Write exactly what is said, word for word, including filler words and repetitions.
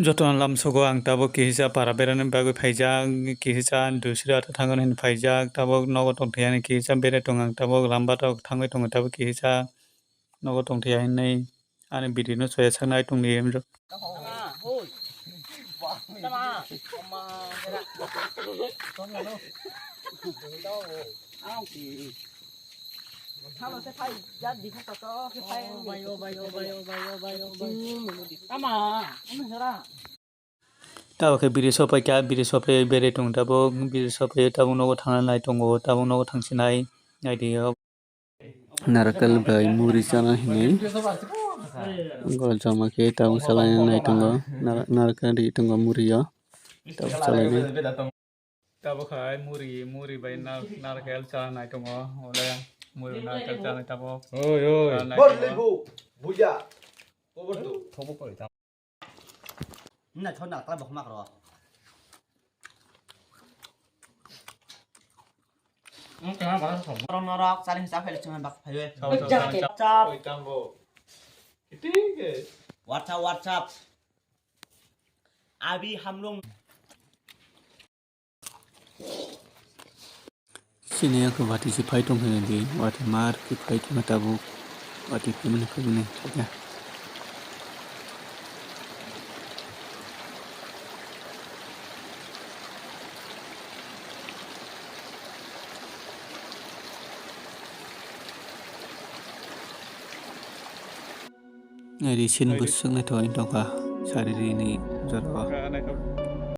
Jotono lamsogo ang tabuk kihisa para berani bagwi phaijak, kihisa Dusra ta thangna hwnwi phaijak, tabuk nogo tongthai ani kihisa berai tongo ang tabuk lamba tok thangwi tongo tabuk kihisa nogo tongthai hwnwi ani video no soya saknai tongdi. Tabuk khe biri sopai kha, biri sopai berai tongo tabuk, biri sopai tabuk nogo thangna nai tongo, tabuk nogo thangsinai naidi o. Narikal bai muri chana hinwi. Gol joma khe tabuk salaina nai tongo. Nar-, narikal ri tongo muri o. Tabuk salainai. Tabuk khai muri, muri bai nar-, narikal chana nai tongo. Ole muri narikal chana tabuk. Oi, oi. Chana nai tongo. Wngkha na bara song. Norok, norok, chari hinsa phai le chuma bak phai we. Chao, chao, chao, chao. Chap. Oi, tango. Itige. WhatsApp, WhatsApp. Abi hamlong. Chini yakho bati se phai tong khe di, watwi mar khe phai tong khe tabuk, watwi phai mani phai mani khe. Ri sin bwswk naithok wng tongkha, sari rini jorao.